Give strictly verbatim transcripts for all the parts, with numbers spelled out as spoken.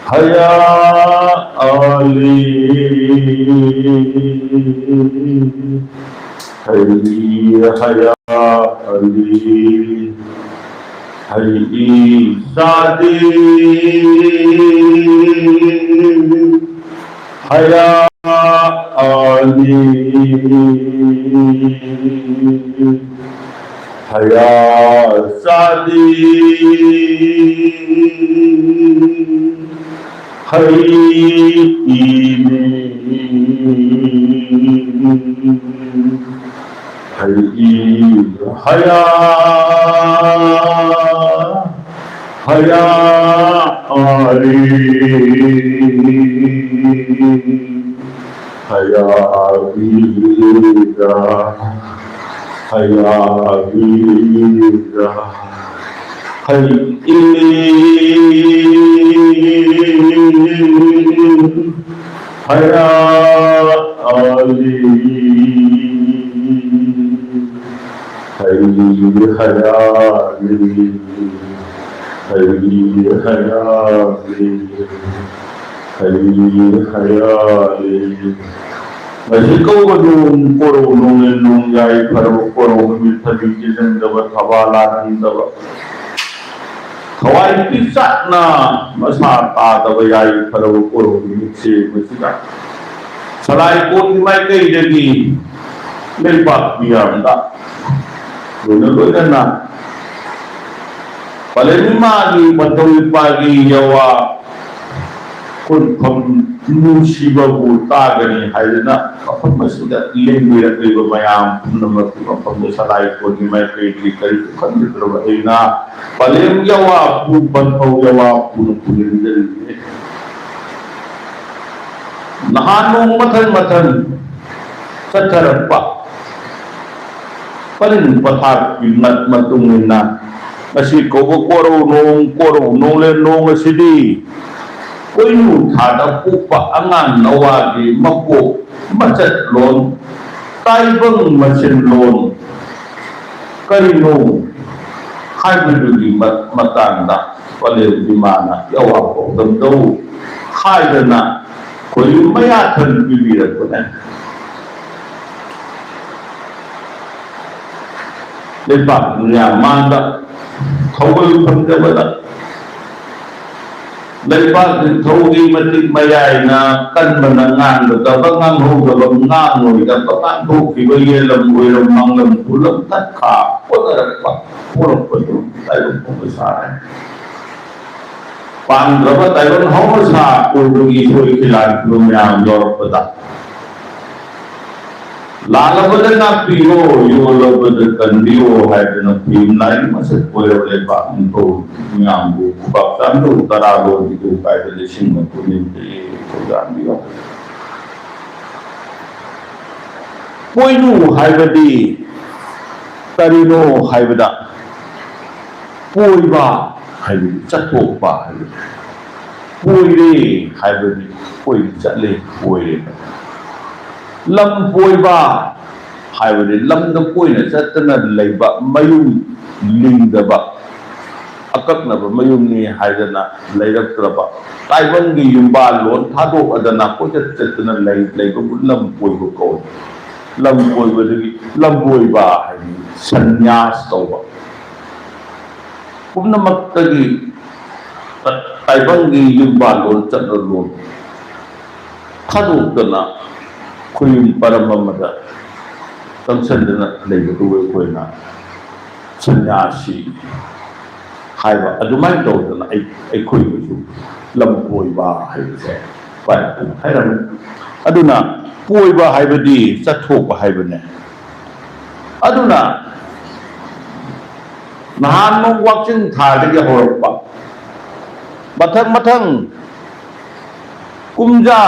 ꯍꯌꯥ ꯑꯂꯤ꯫ ꯍꯩ ꯍꯌꯥ ꯑꯂꯤ꯫ ꯍꯩ ꯏ ꯁꯥꯗꯤ꯫ ꯍꯌꯥ ꯑꯂꯤ꯫ ꯍꯌꯥ ꯁꯥꯗꯤ꯫ ꯍꯩ ꯏꯅꯤ꯫ ꯍꯩ ꯏ ꯍꯌꯥ꯫ ꯍꯌꯥ ꯑꯂꯤ꯫ ꯍꯌꯥ ꯕꯤꯗꯥ꯫ ꯍꯌꯥ ꯕꯤꯗꯥ꯫ ꯍꯩ ꯏ ꯍꯌꯥ ꯑꯂꯤ꯫ ꯍꯩ ꯍꯌꯥ ꯑꯂꯤ꯫ ꯍꯩ ꯍꯌꯥ ꯑꯂꯤ꯫ ꯍꯩ ꯍꯌꯥ ꯑꯂꯤ꯫ ꯃꯁꯤ ꯀꯧꯕ ꯅꯣꯡ ꯀꯣꯔꯧ ꯅꯣꯡꯂꯦꯟ ꯅꯣꯡ ꯌꯥꯏꯐꯔꯕ ꯀꯣꯔꯧ ꯅꯨꯃꯤꯠ ꯊꯕꯤ ꯆꯦꯟꯖꯟꯗꯕ ꯊꯕꯥ ꯂꯥꯟꯍꯟꯗꯕ ꯊꯋꯥꯏ ꯄꯤꯆꯥꯛꯅ ꯃꯁꯥ ꯇꯥꯗꯕ ꯌꯥꯏꯐꯔꯕ ꯀꯣꯔꯧ ꯅꯨꯃꯤꯠꯁꯦ ꯃꯁꯤꯗ ꯁꯂꯥꯏ ꯀꯣꯟꯒꯤ ꯃꯥꯏꯀꯩꯗꯒꯤ ꯂꯩꯕꯥꯛ ꯃꯤꯌꯥꯝꯗ ꯂꯣꯏꯅ ꯂꯣꯏꯅꯅ ꯄꯂꯦꯝ ꯏꯃꯥꯒꯤ ꯄꯟꯊꯧ ꯏꯄꯥꯒꯤ ꯌꯥꯋꯥ ꯀꯣꯟꯐꯝ ꯅꯨꯡꯁꯤꯕꯕꯨ ꯇꯥꯒꯅꯤ ꯍꯥꯏꯗꯨꯅ ꯃꯐꯝ ꯑꯁꯤꯗ ꯂꯦꯡꯕꯤꯔꯛꯂꯤꯕ ꯃꯌꯥꯝ ꯄꯨꯝꯅꯃꯛꯀꯤ ꯃꯐꯝꯗ ꯁꯂꯥꯏ ꯀꯣꯟꯒꯤ ꯃꯥꯏꯀꯩꯒꯤ ꯀꯔꯤꯁꯨ ꯈꯟꯕꯤꯗ꯭ꯔꯕ ꯑꯩꯅ ꯄꯂꯦꯝ ꯌꯥꯋꯥꯕꯨ ꯄꯟꯊꯧ ꯌꯥꯋꯥꯕꯨꯅ ꯄꯨꯅꯤꯡꯖꯔꯤꯕꯅꯤ꯫ ꯅꯍꯥꯟ ꯅꯣꯡ ꯃꯊꯟ ꯃꯊꯟ ꯆꯠꯊꯔꯛꯄ ꯄꯔꯤꯡ ꯄꯊꯥꯞꯀꯤ ꯃꯠ-, ꯃꯇꯨꯡ ꯏꯟꯅ ꯉꯁꯤ ꯀꯧꯕ ꯀꯣꯔꯧ ꯅꯣꯡ, ꯀꯣꯔꯧ ꯅꯣꯡꯂꯦꯟ ꯅꯣꯡ ꯑꯁꯤꯗꯤ ꯄꯣꯏꯅꯨ ꯊꯥꯗ ꯄꯣꯛꯄ ꯑꯉꯥꯡ ꯅꯋꯥꯒꯤ ꯃꯄꯣꯛ ꯃꯆꯠꯂꯣꯟ, ꯇꯥꯏꯕꯪ ꯃꯆꯤꯟꯂꯣꯟ ꯀꯔꯤꯅꯣ ꯍꯥꯏꯕꯗꯨꯒꯤ ꯃ-, ꯃꯇꯥꯡꯗ ꯄꯂꯦꯝ ꯏꯃꯥꯅ ꯌꯥꯋꯥ ꯄꯥꯎꯗꯝꯗꯧ ꯍꯥꯏꯗꯅ ꯑꯩꯈꯣꯏ ꯃꯌꯥꯊꯟ ꯄꯤꯕꯤꯔꯛꯄꯅꯦ꯫ ꯂꯩꯕꯥꯛ ꯃꯌꯥꯝ ꯃꯥꯡꯗ ꯊꯧꯒꯜ ꯐꯪꯗꯕꯗ ꯂꯩꯕꯥꯛ ꯅꯤꯡꯊꯧꯒꯤ ꯃꯇꯤꯛ ꯃꯌꯥꯏꯅ ꯀꯟꯕꯅ ꯉꯥꯡꯒꯗꯕ ꯉꯥꯡꯍꯧꯗꯕ ꯉꯥꯡꯂꯣꯏꯗꯕ ꯉꯥꯡꯊꯣꯛꯈꯤꯕ ꯌꯦꯜꯂꯝ ꯑꯣꯏꯔꯝ ꯃꯥꯡꯂꯝ ꯇꯨꯂꯝ ꯊꯠꯈꯥ ꯍꯣꯠꯅꯔꯛꯄ ꯄꯣꯔꯛꯄꯗꯨ ꯇꯥꯏꯕꯪ ꯐꯥꯎꯕ ꯁꯥꯔꯦ꯫ ꯄꯥꯝꯗ꯭ꯔꯕ ꯇꯥꯏꯕꯪ ꯍꯧꯅ ꯁꯥ ꯎꯕꯒꯤ ꯏꯁꯣꯏ ꯈꯤꯂꯥꯟꯈꯤꯕ ꯃꯌꯥꯝ ꯌꯥꯎꯔꯛꯄꯗ ꯂꯥꯜꯂꯕꯗ ꯉꯥꯛꯄꯤꯌꯣ, ꯌꯣꯜꯂꯕꯗ ꯀꯟꯕꯤꯌꯣ ꯍꯥꯏꯗꯨꯅ ꯐꯤꯂꯝ ꯂꯥꯏꯔꯤꯛ ꯃꯁꯛ ꯀꯣꯏꯔꯕ ꯂꯩꯕꯥꯛ ꯅꯤꯡꯊꯧ ꯃꯌꯥꯝꯕꯨ ꯈꯨꯕꯥꯛ ꯆꯥꯝꯗꯧ ꯇꯔꯥ ꯂꯣꯟꯕꯤꯗꯧ ꯀꯥꯏꯗ ꯂꯤꯁꯤꯡ ꯃꯄꯨꯅꯤꯡꯗꯦ ꯊꯧꯖꯥꯟꯕꯤꯌꯣ꯫ ꯄꯣꯏꯅꯨ ꯍꯥꯏꯕꯗꯤ ꯀꯔꯤꯅꯣ ꯍꯥꯏꯕꯗ, ꯄꯣꯏꯕ ꯍꯥꯏꯕꯗꯤ ꯆꯠꯊꯣꯛꯄ ꯍꯥꯏꯕꯗꯤ, ꯄꯣꯏꯔꯦ ꯍꯥꯏꯕꯗꯤ ꯀꯣꯏꯕ ꯆꯠꯂꯦ, ꯄꯣꯏꯔꯦ꯫ ꯂꯝ ꯄꯣꯏꯕ ꯍꯥꯏꯕꯗꯤ ꯂꯝꯗ ꯀꯣꯏꯅ ꯆꯠꯇꯅ ꯂꯩꯕ, ꯃꯌꯨꯝ ꯂꯤꯡꯗꯕ, ꯑꯀꯛꯅꯕ ꯃꯌꯨꯝꯅꯤ ꯍꯥꯏꯗꯅ ꯂꯩꯔꯛꯇ꯭ꯔꯕ, ꯇꯥꯏꯕꯪꯒꯤ ꯌꯨꯝꯕꯥꯜꯂꯣꯟ ꯊꯥꯗꯣꯛꯑꯗꯅ ꯀꯣꯏꯆꯠ ꯆꯠꯇꯅ ꯂꯩ-, ꯂꯩꯕꯕꯨ ꯂꯝ ꯀꯣꯏꯕ ꯀꯧꯏ꯫ ꯂꯝ ꯀꯣꯏꯕꯗꯒꯤ ꯂꯝꯕꯣꯏꯕ ꯍꯥꯏꯗꯤ ꯁꯟꯅ꯭ꯌꯥꯁ ꯇꯧꯕ꯫ ꯄꯨꯝꯅꯃꯛꯇꯒꯤ ꯇꯥꯏꯕꯪꯒꯤ ꯌꯨꯝꯕꯥꯜꯂꯣꯟ ꯆꯠꯅꯂꯣꯟ ꯊꯥꯗꯣꯛꯇꯅ ꯈꯨꯌꯨꯝ ꯄꯔꯝ ꯑꯃꯗ ꯆꯪꯁꯤꯟꯗꯨꯅ ꯂꯩꯕꯗꯨꯕꯨ ꯑꯩꯈꯣꯏꯅ ꯁꯟꯅ꯭ꯌꯥꯁꯤ ꯍꯥꯏꯕ꯫ ꯑꯗꯨꯃꯥꯏꯅ ꯇꯧꯗꯅ ꯑꯩ-, ꯑꯩꯈꯣꯏꯕꯨꯁꯨ ꯂꯝ ꯀꯣꯏꯕ ꯍꯥꯏꯕꯁꯦ ꯍꯥꯏꯔꯝꯃꯤ꯫ ꯑꯗꯨꯅ ꯀꯣꯏꯕ ꯍꯥꯏꯕꯗꯤ ꯆꯠꯊꯣꯛꯄ ꯍꯥꯏꯕꯅꯦ꯫ ꯑꯗꯨꯅ ꯅꯍꯥꯟꯃꯨꯛ ꯋꯥꯛꯆꯤꯡ ꯊꯥꯗꯒꯤ ꯍꯧꯔꯛꯄ, ꯃꯊꯪ ꯃꯊꯪ ꯀꯨꯝꯖꯥ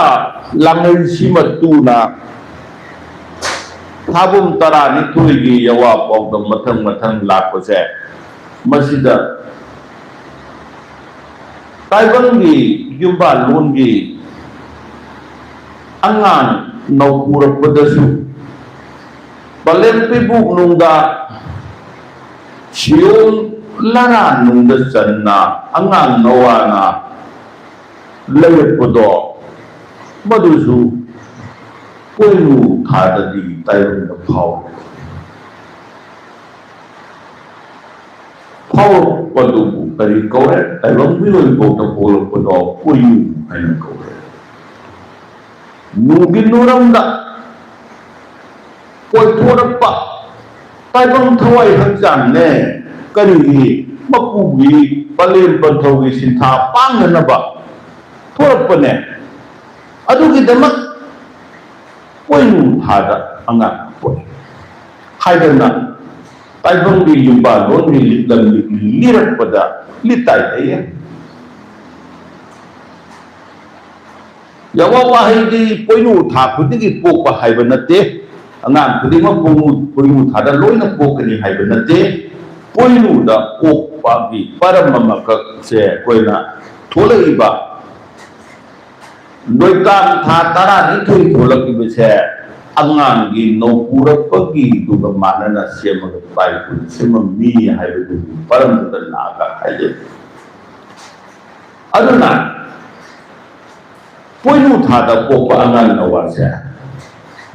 ꯂꯥꯡꯂꯩꯁꯤꯃ ꯇꯨꯅ ꯊꯥꯕꯨꯝ ꯇꯔꯥꯅꯤꯊꯣꯏꯒꯤ ꯌꯋꯥ ꯐꯥꯎꯗ ꯃꯊꯪ ꯃꯊꯪ ꯂꯥꯛꯄꯁꯦ, ꯃꯁꯤꯗ ꯇꯥꯏꯕꯪꯒꯤ ꯌꯨꯝꯕꯥꯜꯂꯣꯟꯒꯤ ꯑꯉꯥꯡ ꯅꯧꯄꯨꯔꯛꯄꯗꯁꯨ ꯄꯂꯦꯝ ꯄꯤꯕꯨꯛ ꯅꯨꯡꯗ ꯁꯤꯌꯣꯟ ꯂꯔꯥꯟꯅꯨꯡꯗ ꯆꯟꯅ ꯑꯉꯥꯡ ꯅꯋꯥꯅ ꯂꯩꯔꯛꯄꯗꯣ, ꯃꯗꯨꯁꯨ ꯄꯣꯏꯅꯨ ꯊꯥꯗꯗꯤ ꯇꯥꯏꯕꯪꯗ ꯐꯥꯎꯔꯦ꯫ ꯐꯥꯎꯔꯛꯄꯗꯨꯕꯨ ꯀꯔꯤ ꯀꯧꯔꯦ? ꯇꯥꯏꯕꯪ ꯃꯤꯑꯣꯏ ꯐꯥꯎꯗ ꯄꯣꯛꯂꯛꯄꯗꯣ ꯄꯣꯏꯅꯨ ꯍꯥꯏꯅ ꯀꯧꯔꯦ꯫ ꯅꯨꯡꯒꯤ ꯅꯨꯔꯝꯗ ꯀꯣꯏꯊꯣꯔꯛꯄ ꯇꯥꯏꯕꯪ ꯊꯋꯥꯏ ꯍꯛꯆꯥꯡꯅꯦ, ꯀꯔꯤꯒꯤ ꯃꯄꯨꯒꯤ ꯄꯂꯦꯝ ꯄꯟꯊꯧꯒꯤ ꯁꯤꯟꯊꯥ ꯄꯥꯡꯅꯅꯕ ꯊꯣꯔꯛꯄꯅꯦ꯫ ꯑꯗꯨꯒꯤꯗꯃꯛ ꯄꯣꯏꯅꯨ ꯊꯥꯗ ꯑꯉꯥꯡ ꯄꯣꯛꯏ ꯍꯥꯏꯗꯅ ꯇꯥꯏꯕꯪꯒꯤ ꯌꯨꯝꯕꯥꯜꯂꯣꯟꯒꯤ ꯂꯤꯛꯂꯝ ꯂꯤꯔꯛꯄꯗ ꯂꯤꯇꯥꯏ ꯂꯩꯌꯦ꯫ ꯌꯥꯋꯥ ꯋꯥꯍꯩꯗꯤ ꯄꯣꯏꯅꯨ ꯊꯥ ꯈꯨꯗꯤꯡꯒꯤ ꯄꯣꯛꯄ ꯍꯥꯏꯕ ꯅꯠꯇꯦ꯫ ꯑꯉꯥꯡ ꯈꯨꯗꯤꯡꯃꯛ ꯄꯣꯏꯅꯨ, ꯄꯣꯏꯅꯨ ꯊꯥꯗ ꯂꯣꯏꯅ ꯄꯣꯛꯀꯅꯤ ꯍꯥꯏꯕ ꯅꯠꯇꯦ꯫ ꯄꯣꯏꯅꯨꯗ ꯄꯣꯛꯄꯒꯤ ꯄꯔꯝ ꯑꯃꯈꯛꯁꯦ ꯑꯩꯈꯣꯏꯅ ꯊꯣꯛꯂꯛꯏꯕ ꯂꯣꯏꯀꯥꯟ ꯊꯥ ꯇꯔꯥꯅꯤꯊꯣꯏ ꯊꯣꯛꯂꯛꯂꯤꯕꯁꯦ ꯑꯉꯥꯡꯒꯤ ꯅꯧꯄꯨꯔꯛꯄꯒꯤꯗꯨꯒ ꯃꯥꯟꯅꯅ ꯁꯦꯝꯃꯒ ꯏꯄꯥ ꯏꯄꯨꯅ ꯁꯦꯝꯃꯝꯃꯤ ꯍꯥꯏꯕꯗꯨꯒꯤ ꯃꯔꯝꯗꯨꯗ ꯂꯥꯛꯑꯒ ꯍꯥꯏꯖꯩ꯫ ꯑꯗꯨꯅ ꯄꯣꯏꯅꯨ ꯊꯥꯗ ꯄꯣꯛꯄ ꯑꯉꯥꯡ ꯅꯋꯥꯁꯦ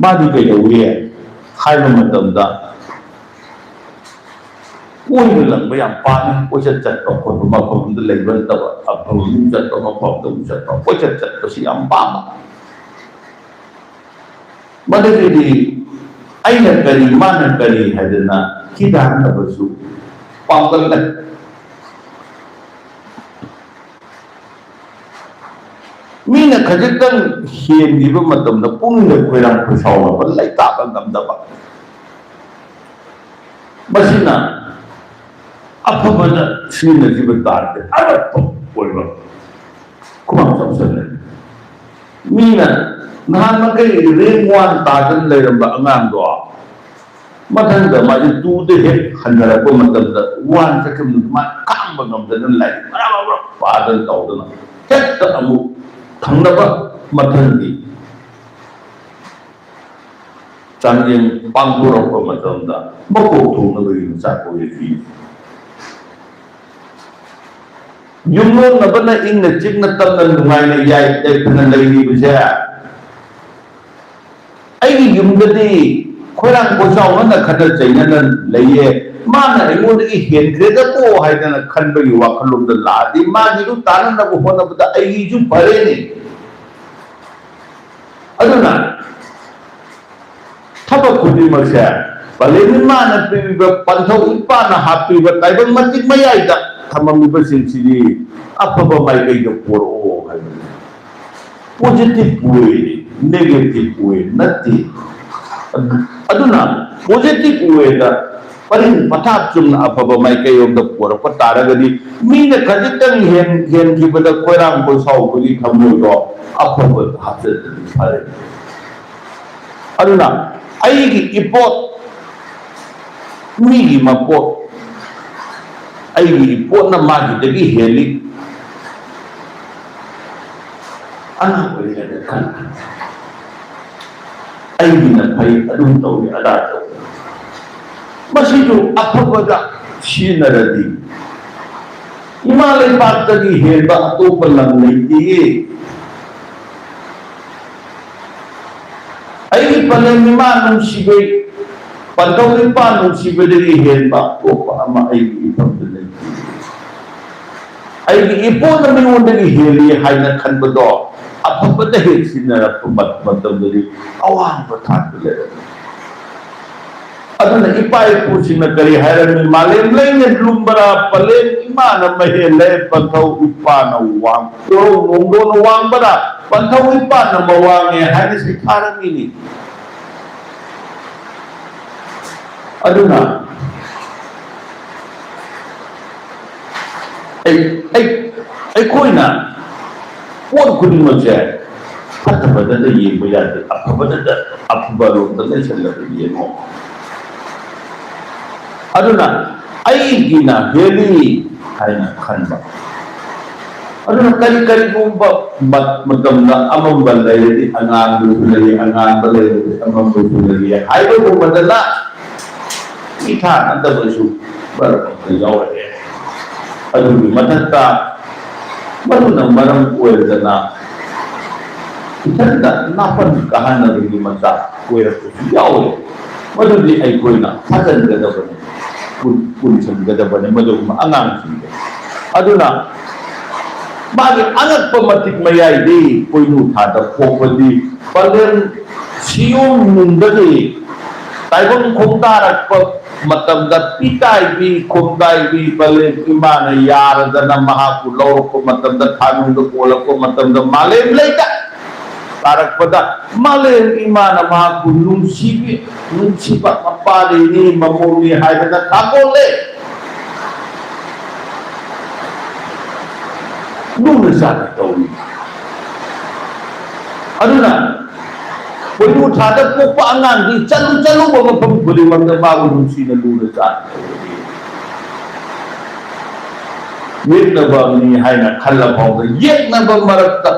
ꯃꯥꯗꯤ ꯀꯩꯗꯧꯏ ꯍꯥꯏꯕ ꯃꯇꯝꯗ ꯀꯣꯏꯕ ꯂꯪꯕ ꯌꯥꯝ ꯄꯥꯝꯃꯤ꯫ ꯀꯣꯏꯆꯠ ꯆꯠꯄ ꯈꯣꯠꯄ, ꯃꯐꯝ ꯑꯃꯗ ꯂꯩꯕ ꯅꯠꯇꯕ ꯑꯐꯕ ꯑꯃ ꯆꯠꯄ, ꯃꯐꯝ ꯑꯃꯗ ꯑꯃꯨꯛ ꯆꯠꯄ, ꯀꯣꯏꯆꯠ ꯆꯠꯄꯁꯤ ꯌꯥꯝ ꯄꯥꯝꯕ꯫ ꯃꯗꯨꯗꯒꯤꯗꯤ ꯑꯩꯅ ꯀꯔꯤ, ꯃꯥꯅ ꯀꯔꯤ ꯍꯥꯏꯗꯅ ꯊꯤꯗꯥꯟꯅꯕꯁꯨ ꯄꯥꯝꯒꯜꯂꯦ꯫ ꯃꯤꯅ ꯈꯖꯤꯛꯇꯪ ꯍꯦꯟꯈꯤꯕ ꯃꯇꯝꯗ ꯄꯨꯛꯅꯤꯡꯗ ꯈꯣꯏꯔꯥꯡ ꯈꯣꯏꯁꯥꯎꯅꯕ, ꯂꯩꯇꯥꯕ ꯉꯝꯗꯕ, ꯃꯁꯤꯅ ꯑꯐꯕꯗ ꯁꯤꯖꯤꯟꯅꯈꯤꯕ ꯇꯥꯔꯗꯤ ꯑꯔꯠꯄ ꯑꯣꯏꯕ ꯈꯨꯃꯥꯡ ꯆꯥꯎꯁꯜꯂꯦ꯫ ꯃꯤꯅ ꯅꯍꯥꯟ ꯃꯈꯩ ꯔꯦꯡ ꯋꯥꯟ ꯇꯥꯗꯅ ꯂꯩꯔꯝꯕ ꯑꯉꯥꯡꯗꯣ ꯃꯊꯪꯗ ꯃꯥꯁꯦ ꯇꯨꯗ ꯍꯦꯛ ꯍꯟꯅꯔꯛꯄ ꯃꯇꯝꯗ ꯋꯥꯟ ꯆꯠꯈꯤꯕ ꯃꯥ ꯈꯥꯡꯕ ꯉꯝꯗꯅ ꯂꯥꯏꯔꯤꯛ ꯃꯔꯥ ꯃꯔꯥ ꯄꯥꯗꯅ ꯇꯧꯗꯅ ꯍꯦꯛꯇ ꯑꯃꯨꯛ ꯊꯪꯅꯕ ꯃꯊꯪꯒꯤ ꯆꯥꯡꯌꯦꯡ ꯄꯥꯡꯊꯣꯔꯛꯄ ꯃꯇꯝꯗ ꯃꯀꯣꯛ ꯊꯣꯡꯅꯕꯒꯤ ꯃꯆꯥꯛ ꯑꯣꯏꯔꯛꯏ꯫ ꯌꯨꯝꯂꯣꯟꯅꯕꯅ ꯏꯪꯅ ꯆꯤꯛꯅ ꯇꯞꯅ ꯅꯨꯡꯉꯥꯏꯅ ꯌꯥꯏ ꯌꯥꯏꯐꯅ ꯂꯩꯔꯤꯕꯁꯦ, ꯑꯩꯒꯤ ꯌꯨꯝꯗꯗꯤ ꯈꯣꯏꯔꯥꯡ ꯀꯣꯏꯆꯥꯎꯅꯅ ꯈꯠꯅ ꯆꯩꯅꯅ ꯂꯩꯌꯦ, ꯃꯥꯅ ꯑꯩꯉꯣꯟꯗꯒꯤ ꯍꯦꯟꯈ꯭ꯔꯦꯗꯀꯣ ꯍꯥꯏꯗꯅ ꯈꯟꯕꯒꯤ ꯋꯥꯈꯜꯂꯣꯟꯗ ꯂꯥꯛꯑꯗꯤ, ꯃꯥꯒꯤꯗꯨ ꯇꯥꯅꯅꯕ ꯍꯣꯠꯅꯕꯗ ꯑꯩꯒꯤꯁꯨ ꯐꯔꯦꯅꯦ꯫ ꯑꯗꯨꯅ ꯊꯕꯛ ꯈꯨꯗꯤꯡꯃꯛꯁꯦ, ꯄꯂꯦꯝ ꯏꯃꯥꯅ ꯄꯤꯕꯤꯕ, ꯄꯟꯊꯧ ꯏꯄꯥꯅ ꯍꯥꯞꯄꯤꯕ ꯇꯥꯏꯕꯪ ꯃꯇꯤꯛ ꯃꯌꯥꯏꯗ ꯊꯝꯃꯝꯃꯤꯕꯁꯤꯡꯁꯤꯗꯤ ꯑꯐꯕ ꯃꯥꯏꯀꯩꯗ ꯄꯣꯔꯛꯑꯣ ꯍꯥꯏꯕꯅꯤ꯫ Positive way, negative way ꯅꯠꯇꯦ꯫ ꯑꯗꯨꯅ positive wayꯗ ꯄꯔꯤꯡ ꯄꯊꯥꯞ ꯆꯨꯝꯅ ꯑꯐꯕ ꯃꯥꯏꯀꯩꯔꯣꯝꯗ ꯄꯣꯔꯛꯄ ꯇꯥꯔꯒꯗꯤ, ꯃꯤꯅ ꯈꯖꯤꯛꯇꯪ ꯍꯦꯟ-, ꯍꯦꯟꯈꯤꯕꯗ ꯈꯣꯏꯔꯥꯡ ꯈꯣꯏꯁꯥꯎꯕꯒꯤ ꯊꯃꯣꯏꯗꯣ ꯑꯐꯕ ꯍꯥꯞꯆꯤꯜꯂꯗꯤ ꯐꯔꯦ꯫ ꯑꯗꯨꯅ ꯑꯩꯒꯤ ꯏꯄꯣꯠ, ꯃꯤꯒꯤ ꯃꯄꯣꯠ, ꯑꯩꯒꯤ ꯏꯄꯣꯠꯅ ꯃꯥꯒꯤꯗꯒꯤ ꯍꯦꯜꯂꯤ꯫ ꯑꯉꯥꯡ ꯑꯣꯏꯔꯤꯉꯩꯗ ꯈꯟ-, ꯑꯩꯒꯤꯅ ꯐꯩ, ꯑꯗꯨꯝ ꯇꯧꯏ, ꯑꯗꯥ ꯇꯧꯏ꯫ ꯃꯁꯤꯁꯨ ꯑꯐꯕꯗ ꯁꯤꯖꯤꯟꯅꯔꯗꯤ ꯏꯃꯥ ꯂꯩꯕꯥꯛꯇꯒꯤ ꯍꯦꯟꯕ ꯑꯇꯣꯞꯄ ꯂꯝ ꯂꯩꯇꯦꯌꯦ꯫ ꯑꯩꯒꯤ ꯄꯂꯦꯝ ꯏꯃꯥ ꯅꯨꯡꯁꯤꯕꯩ, ꯄꯟꯊꯧ ꯏꯄꯥ ꯅꯨꯡꯁꯤꯕꯗꯒꯤ ꯍꯦꯟꯕ ꯑꯇꯣꯞꯄ ꯑꯃ ꯑꯩꯒꯤ ꯏꯐꯝꯗ ꯂꯩꯇꯦ꯫ ꯑꯩꯒꯤ ꯏꯄꯣꯠꯅ ꯃꯤꯉꯣꯟꯗꯒꯤ ꯍꯦꯜꯂꯤ ꯍꯥꯏꯅ ꯈꯟꯕꯗꯣ ꯑꯐꯕꯗ ꯍꯦꯛ ꯁꯤꯖꯤꯟꯅꯔꯛꯄ ꯃꯠ-, ꯃꯇꯝꯗꯗꯤ ꯑꯋꯥꯡꯕ ꯊꯥꯛꯇ ꯂꯩꯔꯝꯃꯤ꯫ ꯑꯗꯨꯅ ꯏꯄꯥ ꯏꯄꯨꯁꯤꯡꯅ ꯀꯔꯤ ꯍꯥꯏꯔꯝꯃꯤ? "ꯃꯥꯂꯦꯝ ꯂꯩꯅ ꯂꯨꯝꯕꯔꯥ, ꯄꯂꯦꯝ ꯏꯃꯥꯅ ꯃꯍꯦꯜꯂꯦ, ꯄꯟꯊꯧ ꯏꯄꯥꯅ ꯋꯥꯡ-, ꯀꯣꯔꯧ ꯅꯣꯡꯗꯣꯟꯅ ꯋꯥꯡꯕꯔꯥ, ꯄꯟꯊꯧ ꯏꯄꯥꯅ ꯃꯋꯥꯡꯉꯦ" ꯍꯥꯏꯅ ꯁꯩꯊꯥꯔꯝꯃꯤꯅꯤ꯫ ꯑꯗꯨꯅ ꯑꯩ, ꯑꯩ, ꯑꯩꯈꯣꯏꯅ ꯄꯣꯠ ꯈꯨꯗꯤꯡꯃꯛꯁꯦ ꯐꯠꯇꯕꯗꯇ ꯌꯦꯡꯕ ꯌꯥꯗꯦ, ꯑꯐꯕꯗꯇ, ꯑꯐꯕ ꯂꯣꯝꯗ ꯂꯩꯁꯜꯂꯒ ꯌꯦꯡꯉꯣ꯫ ꯑꯗꯨꯅ ꯑꯩꯒꯤꯅ ꯍꯦꯜꯂꯤ ꯍꯥꯏꯅ ꯈꯟꯕ꯫ ꯑꯗꯨꯅ ꯀꯔꯤ, ꯀꯔꯤꯒꯨꯝꯕ ꯃ-, ꯃꯇꯝꯗ ꯑꯃꯝꯕ ꯂꯩꯔꯗꯤ ꯑꯉꯥꯟꯕꯁꯨ ꯂꯩ, ꯑꯉꯥꯟꯕ ꯂꯩꯔꯗꯤ ꯑꯃꯝꯕꯁꯨ ꯂꯩ ꯍꯥꯏꯕꯒꯨꯝꯕꯗꯅ ꯃꯤꯊꯥꯅꯗꯕꯁꯨ ꯃꯔꯛ ꯃꯔꯛꯇ ꯌꯥꯎꯔꯛꯑꯦ꯫ ꯑꯗꯨꯒꯤ ꯃꯊꯛꯇ ꯃꯗꯨꯅ ꯃꯔꯝ ꯑꯣꯏꯔꯗꯅ ꯏꯊꯟꯗ ꯅꯥꯄꯟ ꯀꯥꯍꯟꯅꯕꯒꯤ ꯃꯆꯥꯛ ꯑꯣꯏꯔꯛꯄꯁꯨ ꯌꯥꯎꯋꯦ꯫ ꯃꯗꯨꯗꯤ ꯑꯩꯈꯣꯏꯅ ꯐꯥꯖꯤꯟꯒꯗꯕꯅꯤ, ꯄꯨꯟ-, ꯄꯨꯟꯁꯤꯟꯒꯗꯕꯅꯤ ꯃꯗꯨꯒꯨꯝꯕ ꯑꯉꯥꯡꯁꯤꯡꯗꯣ꯫ ꯑꯗꯨꯅ ꯃꯥꯒꯤ ꯑꯉꯛꯄ ꯃꯇꯤꯛ ꯃꯌꯥꯏꯗꯤ ꯄꯣꯏꯅꯨ ꯊꯥꯗ ꯄꯣꯛꯄꯗꯤ ꯄꯂꯦꯝ ꯁꯤꯌꯣꯝ ꯅꯨꯡꯗꯒꯤ ꯇꯥꯏꯕꯪ ꯈꯣꯡꯗꯥꯔꯛꯄ ꯃꯇꯝꯗ ꯄꯤꯇꯥꯏꯕꯤ ꯈꯣꯡꯗꯥꯏꯕꯤ ꯄꯂꯦꯝ ꯏꯃꯥꯅ ꯌꯥꯔꯗꯅ ꯃꯍꯥꯛꯄꯨ ꯂꯧꯔꯛꯄ ꯃꯇꯝꯗ, ꯊꯥꯅꯨꯡꯗ ꯀꯣꯜꯂꯛꯄ ꯃꯇꯝꯗ ꯃꯥꯂꯦꯝ ꯂꯩꯗ ꯇꯥꯔꯛꯄꯗ ꯃꯥꯂꯦꯝ ꯏꯃꯥꯅ ꯃꯍꯥꯛꯄꯨ ꯅꯨꯡꯁꯤꯕꯤ, ꯅꯨꯡꯁꯤꯕ ꯃꯄꯥꯗꯩꯅꯤ ꯃꯃꯧꯅꯤ ꯍꯥꯏꯗꯅ ꯊꯥꯒꯣꯜꯂꯦ꯫ ꯂꯨꯅ ꯆꯥꯟꯅ ꯇꯧꯏ꯫ ꯑꯗꯨꯅ ꯄꯣꯏꯅꯨ ꯊꯥꯗ ꯄꯣꯛꯄ ꯑꯉꯥꯡꯗꯤ ꯆꯠꯂꯨ ꯆꯠꯂꯨꯕ ꯃꯐꯝ ꯈꯨꯗꯤꯡꯃꯛꯇ ꯃꯥꯕꯨ ꯅꯨꯡꯁꯤꯅ ꯂꯨꯅ ꯆꯥꯟꯅ ꯇꯧꯏ꯫ ꯌꯦꯛꯅꯕ ꯃꯤ ꯍꯥꯏꯅ ꯈꯜꯂ ꯐꯥꯎꯕ ꯌꯦꯛꯅꯕ ꯃꯔꯛꯇ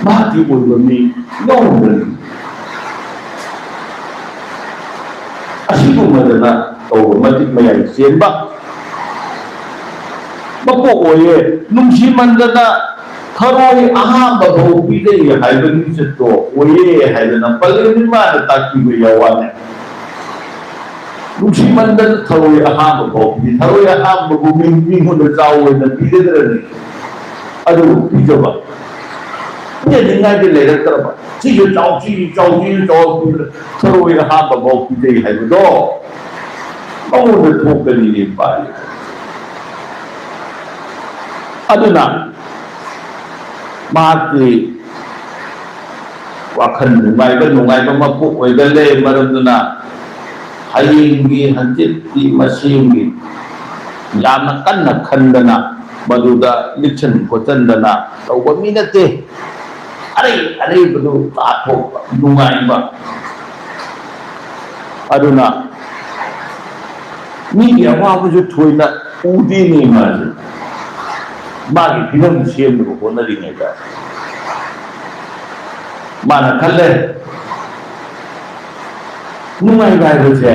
ꯃꯍꯥꯛꯀꯤ ꯑꯣꯏꯕ ꯃꯤ ꯌꯥꯎꯔꯝꯒꯅꯤ꯫ ꯑꯁꯤꯒꯨꯝꯕꯗꯅ ꯇꯧꯕ ꯃꯇꯤꯛ ꯃꯌꯥꯏ ꯆꯦꯟꯕ ꯃꯄꯣꯛ ꯑꯣꯏꯌꯦ꯫ ꯅꯨꯡꯁꯤꯃꯟꯗꯅ ꯊꯔꯣꯏ ꯑꯍꯥꯝꯕ ꯐꯥꯎ ꯄꯤꯖꯩ ꯍꯥꯏꯕ ꯃꯤꯁꯛꯇꯣ ꯑꯣꯏꯌꯦ ꯍꯥꯏꯗꯅ ꯄꯂꯦꯝ ꯏꯃꯥꯅ ꯇꯥꯛꯄꯤꯕ ꯌꯥꯎꯋꯥꯅꯦ꯫ ꯅꯨꯡꯁꯤꯃꯟꯗꯅ ꯊꯔꯣꯏ ꯑꯍꯥꯝꯕ ꯐꯥꯎ ꯄꯤ-, ꯊꯔꯣꯏ ꯑꯍꯥꯝꯕꯕꯨ ꯃꯤ-, ꯃꯤꯉꯣꯟꯗ ꯆꯥꯎ ꯑꯣꯏꯅ ꯄꯤꯒꯗ꯭ꯔꯅꯤ? ꯑꯗꯨꯕꯨ ꯄꯤꯖꯕ꯫ ꯄꯤꯖꯅꯤꯡꯉꯥꯏꯗꯤ ꯂꯩꯔꯛꯇ꯭ꯔꯕ꯫ ꯁꯤꯁꯨ ꯆꯥꯎ, ꯁꯤꯁꯨ ꯆꯥꯎ, ꯁꯤꯁꯨ ꯆꯥꯎ ꯄꯤꯕꯗ ꯊꯔꯣꯏ ꯑꯍꯥꯝꯕ ꯐꯥꯎ ꯄꯤꯖꯩ ꯍꯥꯏꯕꯗꯣ ꯃꯉꯣꯟꯗ ꯊꯣꯛꯀꯅꯤꯅꯦ ꯄꯥꯜꯂꯤ꯫ ꯑꯗꯨꯅ ꯃꯍꯥꯛꯀꯤ ꯋꯥꯈꯜ ꯅꯨꯡꯉꯥꯏꯕ, ꯅꯨꯡꯉꯥꯏꯕ ꯃꯄꯣꯛ ꯑꯣꯏꯒꯜꯂꯦ꯫ ꯃꯔꯝꯗꯨꯅ ꯍꯌꯦꯡꯒꯤ, ꯍꯪꯆꯤꯠꯀꯤ, ꯃꯁꯦꯝꯒꯤ ꯌꯥꯝꯅ ꯀꯟꯅ ꯈꯟꯗꯅ ꯃꯗꯨꯗ ꯂꯤꯛꯁꯟ ꯈꯣꯠꯆꯟꯗꯅ ꯇꯧꯕ ꯃꯤ ꯅꯠꯇꯦ꯫ ꯑꯔꯩ ꯑꯔꯩꯕꯗꯨ ꯆꯥꯊꯣꯛꯄ, ꯅꯨꯡꯉꯥꯏꯕ꯫ ꯑꯗꯨꯅ ꯃꯤꯒꯤ ꯑꯋꯥꯕꯁꯨ ꯊꯣꯏꯅ ꯎꯗꯦꯅꯦ ꯃꯥꯁꯦ꯫ ꯃꯥꯒꯤ ꯐꯤꯂꯝ ꯁꯦꯝꯅꯕ ꯍꯣꯠꯅꯔꯤꯉꯩꯗ ꯃꯥꯅ ꯈꯜꯂꯦ, ꯅꯨꯡꯉꯥꯏꯕ ꯍꯥꯏꯕꯁꯦ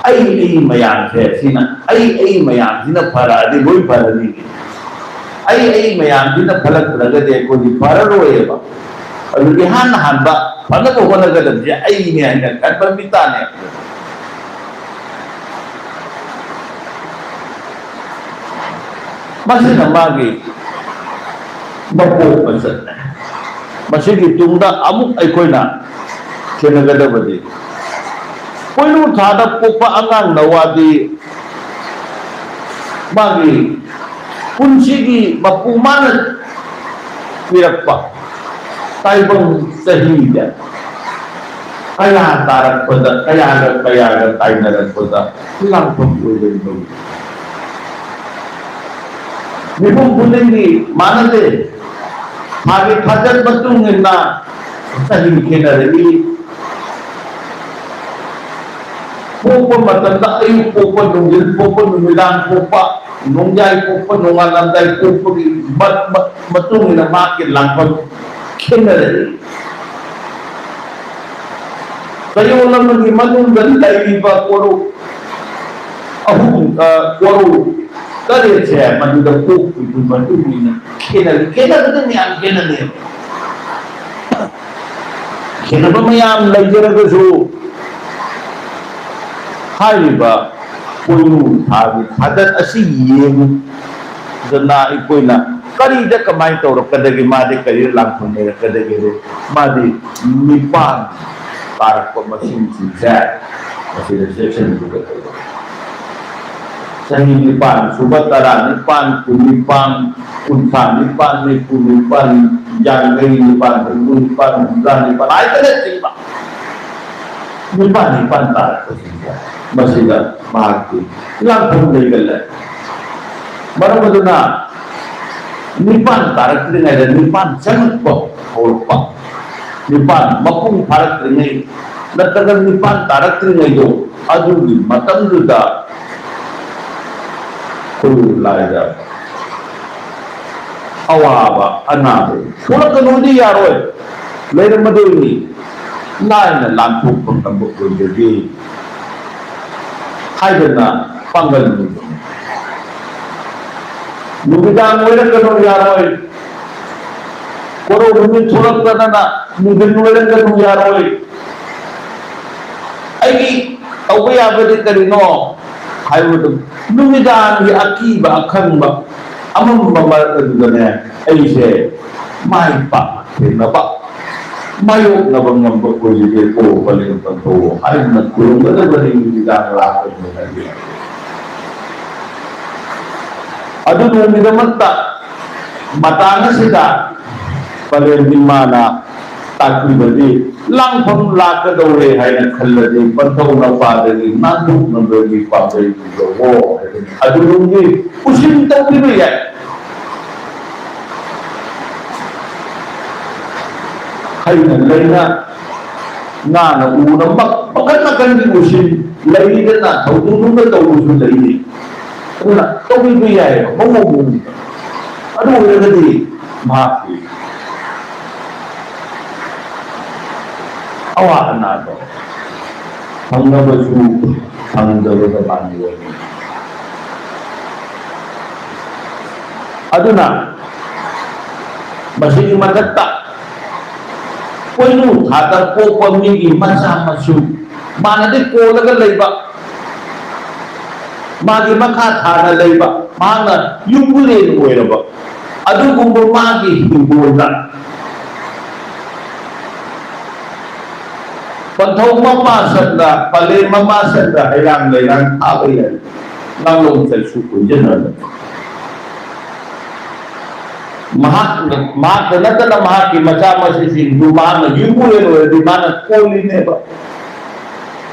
ꯑꯩ, ꯑꯩ ꯃꯌꯥꯝꯁꯦ, ꯁꯤꯅ, ꯑꯩ, ꯑꯩ ꯃꯌꯥꯝꯁꯤꯅ ꯐꯔꯛꯑꯗꯤ ꯂꯣꯏ ꯐꯔꯅꯤ꯫ ꯑꯩ, ꯑꯩ ꯃꯌꯥꯝꯁꯤꯅ ꯐꯠꯂꯛꯇ꯭ꯔꯒꯗꯤ ꯑꯩꯈꯣꯏꯗꯤ ꯐꯔꯔꯣꯏꯌꯦꯕ꯫ ꯑꯗꯨ ꯏꯍꯥꯟ ꯍꯥꯟꯕ ꯐꯅꯕ ꯍꯣꯠꯅꯒꯗꯕꯁꯦ ꯑꯩꯅꯦ ꯍꯥꯏꯅ ꯈꯟꯕ ꯃꯤꯇꯥꯅꯦ꯫ ꯃꯁꯤꯅ ꯃꯥꯒꯤ ꯃꯄꯣꯛ ꯃꯁꯛꯅꯦ꯫ ꯃꯁꯤꯒꯤ ꯇꯨꯡꯗ ꯑꯃꯨꯛ ꯑꯩꯈꯣꯏꯅ ꯊꯦꯡꯅꯒꯗꯕꯗꯤ, ꯄꯣꯏꯅꯨ ꯊꯥꯗ ꯄꯣꯛꯄ ꯑꯉꯥꯡ ꯅꯋꯥꯗꯤ ꯃꯥꯒꯤ ꯄꯨꯟꯁꯤꯒꯤ ꯃꯄꯨ ꯃꯥꯅ ꯄꯤꯔꯛꯄ ꯇꯥꯏꯕꯪ ꯆꯍꯤꯗ ꯀꯌꯥ ꯇꯥꯔꯛꯄꯗ, ꯀꯌꯥꯒ ꯀꯌꯥꯒ ꯇꯥꯏꯅꯔꯛꯄꯗ ꯂꯥꯡꯐꯝ ꯑꯣꯏꯔꯣꯏꯗꯧꯔꯤ꯫ ꯃꯤꯄꯨꯝ ꯈꯨꯗꯤꯡꯒꯤ ꯃꯥꯟꯅꯗꯦ꯫ ꯊꯥꯒꯤ ꯊꯥꯖꯠ ꯃꯇꯨꯡ ꯏꯟꯅ ꯆꯍꯤ ꯈꯦꯠꯅꯔꯛꯏ꯫ ꯄꯣꯛꯄ ꯃꯇꯝꯗ ꯑꯌꯨꯛ ꯄꯣꯛꯄ, ꯅꯨꯡꯊꯤꯜ ꯄꯣꯛꯄ, ꯅꯨꯃꯤꯗꯥꯡ ꯄꯣꯛꯄ, ꯅꯣꯡꯌꯥꯏ ꯄꯣꯛꯄ, ꯅꯣꯡꯉꯥꯜꯂꯝꯗꯥꯏ ꯄꯣꯛꯄꯒꯤ ꯃ-, ꯃ-, ꯃꯇꯨꯡ ꯏꯟꯅ ꯃꯥꯒꯤ ꯂꯥꯡꯐꯝ ꯈꯦꯠꯅꯔꯛꯏ꯫ ꯆꯌꯣꯜ ꯑꯃꯒꯤ ꯃꯅꯨꯡꯗ ꯂꯩꯔꯤꯕ ꯀꯣꯔꯧ ꯑꯍꯨꯝ, ꯑ, ꯀꯣꯔꯧ ꯇꯔꯦꯠꯁꯦ ꯃꯗꯨꯗ ꯄꯣꯛꯄꯒꯤ ꯃꯇꯨꯡ ꯏꯟꯅ ꯈꯦꯠꯅꯔꯤ꯫ ꯈꯦꯠꯅꯕꯗ ꯃꯌꯥꯝ ꯈꯦꯠꯅꯔꯦꯕ꯫ ꯈꯦꯠꯅꯕ ꯃꯌꯥꯝ ꯂꯩꯖꯔꯒꯁꯨ, ꯍꯥꯏꯔꯤꯕ ꯄꯣꯏꯅꯨ ꯊꯥꯒꯤ ꯊꯥꯗꯠ ꯑꯁꯤ ꯌꯦꯡꯗꯅ ꯑꯩꯈꯣꯏꯅ ꯀꯔꯤꯗ ꯀꯃꯥꯏꯅ ꯇꯧꯔꯛꯀꯗꯒꯦ, ꯃꯥꯗꯤ ꯀꯔꯤꯗ ꯂꯥꯡꯐꯝ ꯂꯩꯔꯛꯀꯗꯒꯦ? ꯃꯥꯗꯤ ꯅꯤꯄꯥꯟ ꯇꯥꯔꯛꯄ ꯃꯁꯤꯡꯁꯤꯡꯁꯦ ꯃꯁꯤꯗ ꯆꯦꯛꯁꯤꯟꯕꯤꯒꯗꯕ꯫ ꯆꯍꯤ ꯅꯤꯄꯥꯟ ꯁꯨꯕ, ꯇꯔꯥ ꯅꯤꯄꯥꯟ, ꯀꯨꯟ ꯅꯤꯄꯥꯟ, ꯀꯨꯟꯊ꯭ꯔꯥ ꯅꯤꯄꯥꯟ, ꯅꯤꯐꯨ ꯅꯤꯄꯥꯟ, ꯌꯥꯡꯈꯩ ꯅꯤꯄꯥꯟ, ꯍꯨꯝꯐꯨ ꯅꯤꯄꯥꯟ, ꯍꯨꯝꯗ꯭ꯔꯥ ꯅꯤꯄꯥꯟ ꯍꯥꯏꯕꯅꯆꯤꯡꯕ ꯅꯤꯄꯥꯟ ꯅꯤꯄꯥꯟ ꯇꯥꯔꯛꯄꯁꯤꯡꯗ ꯃꯁꯤꯗ ꯃꯍꯥꯛꯀꯤ ꯂꯥꯡꯐꯝ ꯂꯩꯒꯜꯂꯦ꯫ ꯃꯔꯝ ꯑꯗꯨꯅ ꯅꯤꯄꯥꯟ ꯇꯥꯔꯛꯇ꯭ꯔꯤꯉꯩꯗ ꯅꯤꯄꯥꯟ ꯆꯪꯂꯛꯄ ꯍꯧꯔꯛꯄ, ꯅꯤꯄꯥꯟ ꯃꯄꯨꯡ ꯐꯥꯔꯛꯇ꯭ꯔꯤꯉꯩ ꯅꯠꯇ꯭ꯔꯒ ꯅꯤꯄꯥꯟ ꯇꯥꯔꯛꯇ꯭ꯔꯤꯉꯩꯗꯣ, ꯑꯗꯨꯒꯤ ꯃꯇꯝꯗꯨꯗ ꯈꯨꯔꯨ ꯂꯥꯏꯗ ꯑꯋꯥꯕ ꯑꯅꯥꯕ ꯊꯣꯛꯂꯛꯀꯅꯨꯗꯤ ꯌꯥꯔꯣꯏ, ꯂꯩꯔꯝꯃꯗꯣꯏꯅꯤ꯫ ꯂꯥꯏꯅ ꯂꯥꯟꯊꯣꯛꯄ ꯉꯝꯕ ꯑꯣꯏꯖꯒꯦ ꯍꯥꯏꯗꯅ ꯄꯥꯡꯒꯜ ꯃꯨꯟꯕꯅꯤ꯫ ꯅꯨꯃꯤꯗꯥꯡ ꯑꯣꯏꯔꯛꯀꯅꯨ ꯌꯥꯔꯣꯏ꯫ ꯀꯣꯔꯧ ꯅꯨꯃꯤꯠ ꯊꯣꯛꯂꯛꯇꯗꯅ ꯅꯨꯡꯊꯤꯜ ꯑꯣꯏꯔꯛꯀꯅꯨ ꯌꯥꯔꯣꯏ꯫ ꯑꯩꯒꯤ ꯇꯧꯕ ꯌꯥꯕꯗꯤ ꯀꯔꯤꯅꯣ ꯍꯥꯏꯕꯗꯨ, ꯅꯨꯃꯤꯗꯥꯡꯒꯤ ꯑꯀꯤꯕ ꯑꯈꯪꯕ ꯑꯃꯝꯕ ꯃꯔꯛ ꯑꯗꯨꯗꯅꯦ, ꯑꯩꯁꯦ ꯃꯥꯏ ꯄꯥꯛꯅ ꯊꯦꯡꯅꯕ, ꯃꯥꯌꯣꯛꯅꯕ ꯉꯝꯕ ꯑꯣꯏꯖꯒꯦꯀꯣ, ꯄꯂꯦꯝ ꯄꯟꯊꯧ ꯍꯥꯏꯗꯨꯅ ꯈꯨꯔꯨꯝꯒꯗꯕꯅꯤ ꯅꯨꯃꯤꯗꯥꯡ ꯂꯥꯛꯄꯒꯤ ꯃꯇꯝꯗ꯫ ꯑꯗꯨ ꯅꯣꯡꯒꯤꯗꯃꯛꯇ ꯃꯇꯥꯡ ꯑꯁꯤꯗ ꯄꯂꯦꯝ ꯏꯃꯥꯅ ꯇꯥꯛꯄꯤꯕꯗꯤ, ꯂꯥꯡꯐꯝ ꯂꯥꯛꯀꯗꯧꯔꯦ ꯍꯥꯏꯅ ꯈꯜꯂꯗꯤ ꯄꯟꯊꯧ ꯅꯄꯥꯗꯒꯤ ꯅꯥꯟꯊꯣꯛꯅꯕꯒꯤ ꯄꯥꯝꯕꯩ ꯂꯧꯑꯣ ꯍꯥꯏꯕꯅꯤ꯫ ꯑꯗꯨ ꯅꯣꯡꯒꯤ ꯎꯁꯤꯟ ꯇꯧꯕꯤꯕ ꯌꯥꯏ꯫ ꯍꯩꯅ ꯂꯩꯅ, ꯉꯥꯅ ꯎꯅ ꯃ-, ꯃꯈꯟ ꯃꯈꯟꯒꯤ ꯎꯁꯤꯟ ꯂꯩꯔꯤꯗꯅ, ꯊꯧꯗꯣꯛ ꯂꯨꯝꯅ ꯇꯧꯕꯁꯨ ꯂꯩꯔꯤ꯫ ꯑꯗꯨꯅ ꯇꯧꯕꯤꯕ ꯌꯥꯏꯑꯕ, ꯃꯑꯣꯡ ꯃꯑꯣꯡꯗ꯫ ꯑꯗꯨ ꯑꯣꯏꯔꯒꯗꯤ ꯃꯍꯥꯛꯀꯤ ꯑꯋꯥ ꯑꯅꯥꯗꯣ ꯐꯪꯅꯕꯁꯨ ꯐꯪꯗꯕꯒ ꯃꯥꯟꯅꯩ꯫ ꯑꯗꯨꯅ ꯃꯁꯤꯒꯤ ꯃꯊꯛꯇ ꯄꯣꯏꯅꯨ ꯊꯥꯗ ꯄꯣꯛꯄ ꯃꯤꯒꯤ ꯃꯆꯥ ꯃꯁꯨ, ꯃꯥꯅꯗꯤ ꯀꯣꯜꯂꯒ ꯂꯩꯕ, ꯃꯥꯒꯤ ꯃꯈꯥ ꯊꯥꯅ ꯂꯩꯕ, ꯃꯍꯥꯛꯅ ꯌꯨꯝꯕꯨꯔꯦꯟ ꯑꯣꯏꯔꯕ, ꯑꯗꯨꯒꯨꯝꯕ ꯃꯥꯒꯤ ꯍꯤꯡꯒꯣꯜꯗ ꯄꯟꯊꯧ ꯃꯃꯥꯁꯟꯗ, ꯄꯂꯦꯝ ꯃꯃꯥꯁꯟꯗ ꯍꯩꯔꯥꯡ ꯂꯩꯔꯥꯡ ꯊꯥꯕ ꯌꯥꯏ꯫ ꯉꯥꯡꯂꯣꯝ ꯆꯠꯁꯨ ꯄꯨꯟꯁꯤꯟꯅꯕ꯫ ꯃꯍꯥꯛꯅ, ꯃꯍꯥꯛꯇ ꯅꯠꯇꯅ ꯃꯍꯥꯛꯀꯤ ꯃꯆꯥ ꯃꯁꯨꯁꯤꯡꯗꯨ ꯃꯍꯥꯛꯅ ꯌꯨꯝꯕꯨꯔꯦꯟ ꯑꯣꯏꯔꯗꯤ ꯃꯥꯅ ꯀꯣꯜꯂꯤꯅꯦꯕ꯫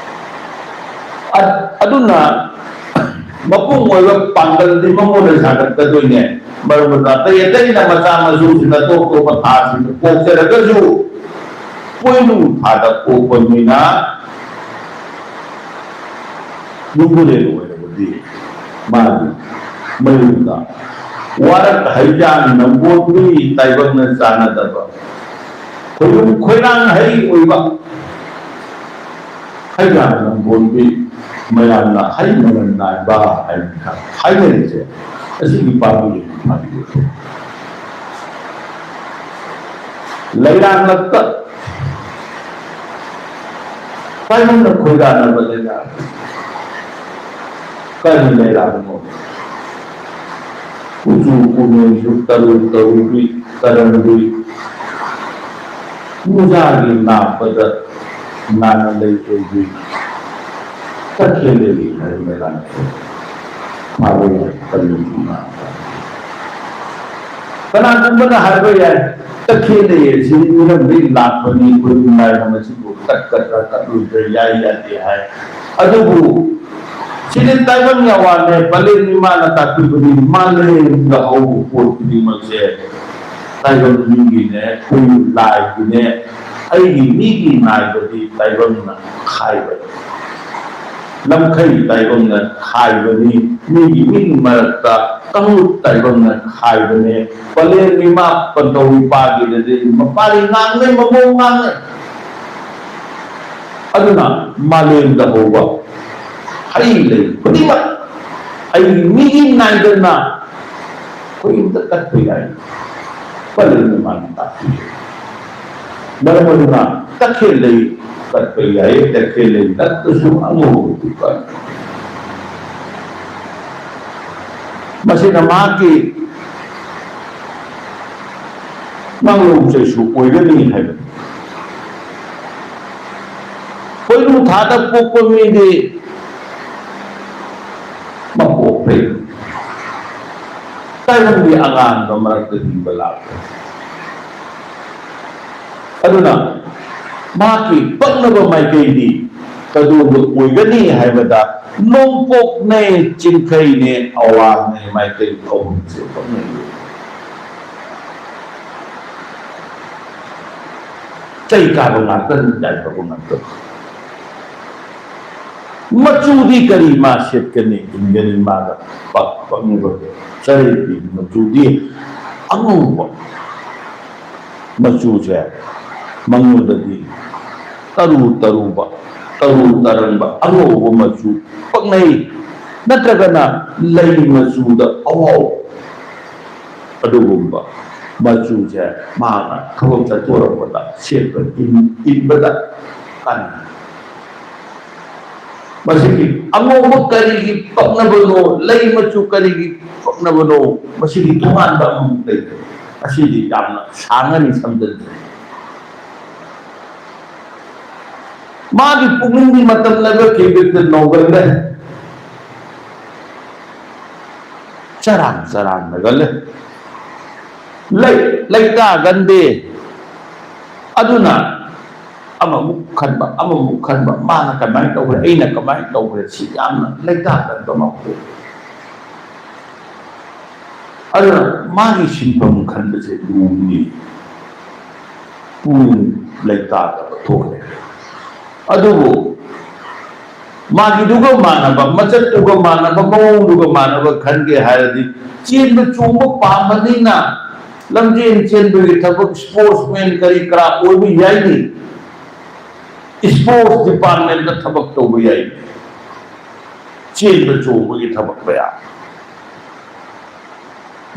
ꯑ-, ꯑꯗꯨꯅ ꯃꯄꯨꯡ ꯑꯣꯏꯕ ꯄꯥꯡꯒꯜꯗꯤ ꯃꯉꯣꯟꯗ ꯁꯥꯒꯠꯀꯗꯣꯏꯅꯦ꯫ ꯃꯔꯝ ꯑꯗꯨꯅ ꯑꯇꯩ ꯑꯇꯩꯅ ꯃꯆꯥ ꯃꯁꯨꯁꯤꯡ ꯑꯇꯣꯞ ꯑꯇꯣꯞꯄ ꯊꯥꯁꯤꯡꯗ ꯄꯣꯛꯆꯔꯒꯁꯨ, ꯄꯣꯏꯅꯨ ꯊꯥꯗ ꯄꯣꯛꯄ ꯃꯤꯅ ꯌꯨꯝꯕꯨꯔꯦꯟ ꯑꯣꯏꯔꯕꯗꯤ ꯃꯥꯒꯤ ꯃꯌꯨꯝꯗ ꯋꯥꯔꯛ ꯍꯩꯖꯥꯡ ꯅꯝꯕꯣꯟꯕꯤ ꯇꯥꯏꯕꯪꯅ ꯆꯥꯟꯅꯗꯕ, ꯈꯣꯏꯔꯨꯝ ꯈꯣꯏꯔꯥꯡ ꯍꯩ ꯑꯣꯏꯕ, ꯍꯩꯖꯥꯡ ꯅꯝꯕꯣꯟꯕꯤ, ꯃꯌꯥꯝꯅ ꯍꯩ ꯃꯅꯝ ꯅꯥꯏꯕ ꯍꯥꯏꯅ ꯍꯥꯏꯅꯔꯤꯁꯦ, ꯑꯁꯤꯒꯤ ꯄꯥꯝꯕꯤ ꯊꯥꯕꯤꯌꯨ꯫ ꯂꯩꯔꯥꯡꯂꯛꯇ ꯇꯥꯏꯕꯪꯅ ꯈꯣꯏꯗꯥꯅꯕ ꯂꯩꯔꯥꯡ꯫ ꯀꯔꯤ ꯂꯩꯔꯥꯡꯅꯣ? ꯀꯨꯆꯨ ꯀꯨꯃꯦꯟꯁꯨ ꯇꯔꯨ ꯇꯔꯨꯕꯤ, ꯇꯔꯪꯕꯤ, ꯃꯨꯖꯥꯒꯤ ꯅꯥꯞꯄꯗ ꯅꯥꯅ ꯂꯩ ꯑꯣꯏꯕꯤ, ꯇꯈꯦꯜꯗꯒꯤ ꯍꯥꯏꯕ ꯂꯩꯔꯥꯡꯁꯦ ꯐꯥꯕ ꯌꯥꯏ꯫ ꯀꯔꯤꯒꯤꯅꯣ? ꯀꯅꯥꯒꯨꯝꯕꯅ ꯍꯥꯏꯕ ꯌꯥꯏ, "ꯇꯈꯦꯜ ꯂꯩ ꯑꯁꯤ ꯃꯤꯔꯝꯗꯒꯤ ꯂꯥꯛꯄꯅꯤ, ꯑꯩꯈꯣꯏ ꯂꯥꯏꯔꯝ ꯑꯁꯤꯕꯨ ꯇꯠꯀꯗ꯭ꯔꯥ, ꯇꯠꯂꯣꯏꯗ꯭ꯔꯥ, ꯌꯥꯏ ꯌꯥꯗꯦ" ꯍꯥꯏ꯫ ꯑꯗꯨꯕꯨ ꯁꯤꯗꯤ ꯇꯥꯏꯕꯪꯒꯤ ꯑꯋꯥꯡꯅꯦ, ꯄꯂꯦꯟ ꯏꯃꯥꯅ ꯇꯥꯛꯄꯤꯕꯅꯤ, ꯃꯥꯂꯦꯝꯗ ꯍꯧꯕ ꯄꯣꯠ ꯈꯨꯗꯤꯡꯃꯛꯁꯦ ꯇꯥꯏꯕꯪ ꯃꯤꯒꯤꯅꯦ, ꯑꯩꯈꯣꯏ ꯂꯥꯏꯒꯤꯅꯦ, ꯑꯩꯒꯤ ꯃꯤꯒꯤ ꯅꯥꯏꯕꯗꯤ ꯇꯥꯏꯕꯪꯅ ꯈꯥꯏꯕꯅꯤ꯫ ꯂꯝꯈꯩ ꯇꯥꯏꯕꯪꯅ ꯈꯥꯏꯕꯅꯤ, ꯃꯤꯒꯤ ꯃꯤꯒꯤ ꯃꯔꯛꯇ ꯀꯥꯡꯂꯨꯞ ꯇꯥꯏꯕꯪꯅ ꯈꯥꯏꯕꯅꯤ꯫ ꯄꯂꯦꯟ ꯏꯃꯥ ꯄꯟꯊꯧ ꯏꯄꯥꯒꯤꯗꯗꯤ ꯃꯄꯥꯔꯤ ꯉꯥꯡꯅꯩ, ꯃꯃꯧ ꯉꯥꯡꯅꯩ꯫ ꯑꯗꯨꯅ ꯃꯥꯂꯦꯝꯗ ꯍꯧꯕ ꯍꯩ ꯂꯩ ꯈꯨꯗꯤꯡꯃꯛ ꯑꯩꯒꯤ ꯃꯤꯒꯤ ꯅꯥꯏꯗꯅ ꯑꯩꯈꯣꯏ ꯌꯨꯝꯗ ꯀꯠꯄ ꯌꯥꯏ꯫ ꯄꯂꯦꯟ ꯏꯃꯥꯅ ꯇꯥꯛꯄꯤ꯫ ꯃꯔꯝ ꯑꯗꯨꯅ ꯇꯈꯦꯜ ꯂꯩ ꯀꯠꯄ ꯌꯥꯏ, ꯇꯈꯦꯜ ꯂꯩ ꯀꯠꯄꯁꯨ ꯑꯉꯧꯕ ꯀꯠꯄ꯫ ꯃꯁꯤꯅ ꯃꯍꯥꯛꯀꯤ ꯃꯥꯡꯂꯣꯝ ꯆꯩꯁꯨ ꯑꯣꯏꯒꯅꯤ ꯍꯥꯏꯕꯅꯤ꯫ ꯄꯣꯏꯅꯨ ꯊꯥꯗ ꯄꯣꯛꯄ ꯃꯤꯗꯤ ꯃꯄꯣꯛ ꯐꯩ꯫ ꯇꯥꯏꯕꯪꯒꯤ ꯑꯉꯥꯟꯕ ꯃꯔꯛꯇ ꯍꯤꯡꯕ ꯂꯥꯛꯄ꯫ ꯑꯗꯨꯅ ꯃꯍꯥꯛꯀꯤ ꯄꯛꯅꯕ ꯃꯥꯏꯀꯩꯗꯤ ꯀꯗꯣꯝꯗ ꯑꯣꯏꯒꯅꯤ ꯍꯥꯏꯕꯗ, ꯅꯣꯡꯄꯣꯛꯅꯦ, ꯆꯤꯡꯈꯩꯅꯦ, ꯑꯋꯥꯡꯅꯦ, ꯃꯥꯏꯀꯩ ꯑꯍꯨꯝꯁꯦ ꯄꯛꯅꯩ꯫ ꯆꯩ ꯀꯥꯕ ꯉꯥꯛꯇꯅꯤ, ꯌꯥꯏꯐꯕ ꯉꯥꯛꯇꯅꯤ꯫ ꯃꯆꯨꯗꯤ ꯀꯔꯤ ꯃꯥ ꯁꯦꯠꯀꯅꯤ, ꯏꯟꯒꯅꯤ? ꯃꯥꯅ ꯄꯛ-, ꯄꯛꯅꯕ ꯆꯔꯩꯒꯤ ꯃꯆꯨꯗꯤ ꯑꯉꯧꯕ ꯃꯆꯨꯁꯦ ꯃꯉꯣꯟꯗꯗꯤ ꯇꯔꯨ ꯇꯔꯨꯕ, ꯇꯔꯨ ꯇꯔꯪꯕ ꯑꯉꯧꯕ ꯃꯆꯨ ꯄꯛꯅꯩ꯫ ꯅꯠꯇ꯭ꯔꯒꯅ ꯂꯩ ꯃꯆꯨꯗ ꯑꯋꯥꯎ, ꯑꯗꯨꯒꯨꯝꯕ ꯃꯆꯨꯁꯦ ꯃꯥꯅ ꯊꯕꯛ ꯆꯠꯊꯣꯔꯛꯄꯗ ꯁꯦꯠꯄ ꯏꯟ-, ꯏꯟꯕꯗ ꯀꯥꯟꯅꯩ꯫ ꯃꯁꯤꯒꯤ ꯑꯉꯧꯕ ꯀꯔꯤꯒꯤ ꯄꯛꯅꯕꯅꯣ, ꯂꯩ ꯃꯆꯨ ꯀꯔꯤꯒꯤ ꯄꯛꯅꯕꯅꯣ, ꯃꯁꯤꯒꯤ ꯇꯣꯉꯥꯟꯕ ꯑꯃꯃꯨꯛ ꯂꯩꯇꯦ꯫ ꯑꯁꯤꯗꯤ ꯌꯥꯝꯅ ꯁꯥꯡꯉꯅꯤ, ꯁꯝꯖꯤꯟꯗ꯭ꯔꯦ꯫ ꯃꯥꯒꯤ ꯄꯨꯛꯅꯤꯡꯗꯤ ꯃꯇꯝ ꯂꯥꯏꯕꯛ ꯊꯤꯕꯗ ꯅꯧꯒꯜꯂꯦ꯫ ꯆꯔꯥꯡ ꯆꯔꯥꯡꯅꯒꯜꯂꯦ꯫ ꯂꯩ, ꯂꯩꯇꯥꯒꯟꯗꯦ꯫ ꯑꯗꯨꯅ ꯑꯃꯃꯨꯛ ꯈꯟꯕ, ꯑꯃꯃꯨꯛ ꯈꯟꯕ, ꯃꯥꯅ ꯀꯃꯥꯏꯅ ꯇꯧꯈ꯭ꯔꯦ, ꯑꯩꯅ ꯀꯃꯥꯏꯅ ꯇꯧꯈ꯭ꯔꯦ, ꯁꯤ ꯌꯥꯝꯅ ꯂꯩꯇꯥꯒꯟꯕ ꯑꯃ ꯑꯣꯏ꯫ ꯑꯗꯨꯅ ꯃꯥꯒꯤ ꯁꯤꯟꯐꯝ ꯈꯟꯕꯁꯦ ꯂꯨꯕꯅꯤ꯫ ꯄꯨꯛꯅꯤꯡ ꯂꯩꯇꯥꯗꯕ ꯊꯣꯛꯑꯦ꯫ ꯑꯗꯨꯕꯨ ꯃꯥꯒꯤꯗꯨꯒ ꯃꯥꯟꯅꯕ, ꯃꯆꯠꯇꯨꯒ ꯃꯥꯟꯅꯕ, ꯃꯑꯣꯡꯗꯨꯒ ꯃꯥꯟꯅꯕ ꯈꯟꯒꯦ ꯍꯥꯏꯔꯗꯤ ꯆꯦꯟꯕ ꯆꯣꯡꯕ ꯄꯥꯝꯕꯅꯤꯅ ꯂꯝꯖꯦꯟ ꯆꯦꯟꯕꯒꯤ ꯊꯕꯛ, sportsman ꯀꯔꯤ ꯀꯔꯥ ꯑꯣꯏꯕ ꯌꯥꯏꯅꯤ꯫ Sports departmentꯇ ꯊꯕꯛ ꯇꯧꯕ ꯌꯥꯏ꯫ ꯆꯦꯟꯕ ꯆꯣꯡꯕꯒꯤ ꯊꯕꯛ ꯃꯌꯥꯝ,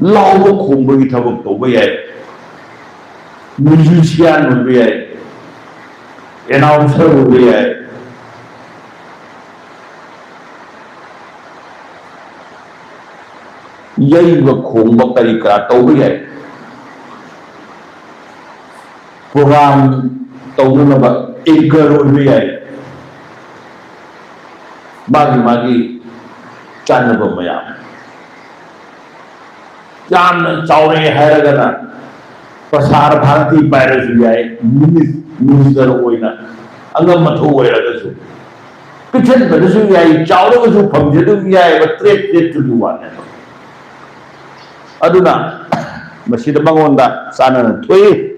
ꯂꯥꯎꯕ ꯈꯣꯡꯕꯒꯤ ꯊꯕꯛ ꯇꯧꯕ ꯌꯥꯏ, musician ꯑꯣꯏꯕ ꯌꯥꯏ, announcer ꯑꯣꯏꯕ ꯌꯥꯏ, ꯌꯩꯕ ꯈꯣꯡꯕ ꯀꯔꯤ ꯀꯔꯥ ꯇꯧꯕ ꯌꯥꯏ꯫ Program ꯇꯧꯅꯅꯕ anchor ꯑꯣꯏꯕ ꯌꯥꯏ꯫ ꯃꯥꯒꯤ ꯃꯥꯒꯤ ꯆꯥꯟꯅꯕ ꯃꯌꯥꯝ꯫ ꯌꯥꯝꯅ ꯆꯥꯎꯔꯦ ꯍꯥꯏꯔꯒꯅ ꯄ꯭ꯔꯁꯥꯔ ꯚꯥꯔꯇꯤ ꯄꯥꯏꯔꯁꯨ ꯌꯥꯏ, ꯃꯤꯅꯤ-, minister ꯑꯣꯏꯅ ꯑꯉꯝ ꯑꯊꯧ ꯑꯣꯏꯔꯒꯁꯨ꯫ ꯄꯤꯛꯁꯟꯕꯗꯁꯨ ꯌꯥꯏ, ꯆꯥꯎꯔꯒꯁꯨ ꯐꯝꯁꯦ ꯑꯗꯨꯝ ꯌꯥꯏꯑꯕ, ꯇ꯭ꯔꯦꯠ ꯇ꯭ꯔꯦꯠꯇꯨꯒꯤ ꯋꯥꯅꯦꯕ꯫ ꯑꯗꯨꯅ ꯃꯁꯤꯗ ꯃꯉꯣꯟꯗ ꯆꯥꯟꯅꯅ ꯊꯣꯛꯏ꯫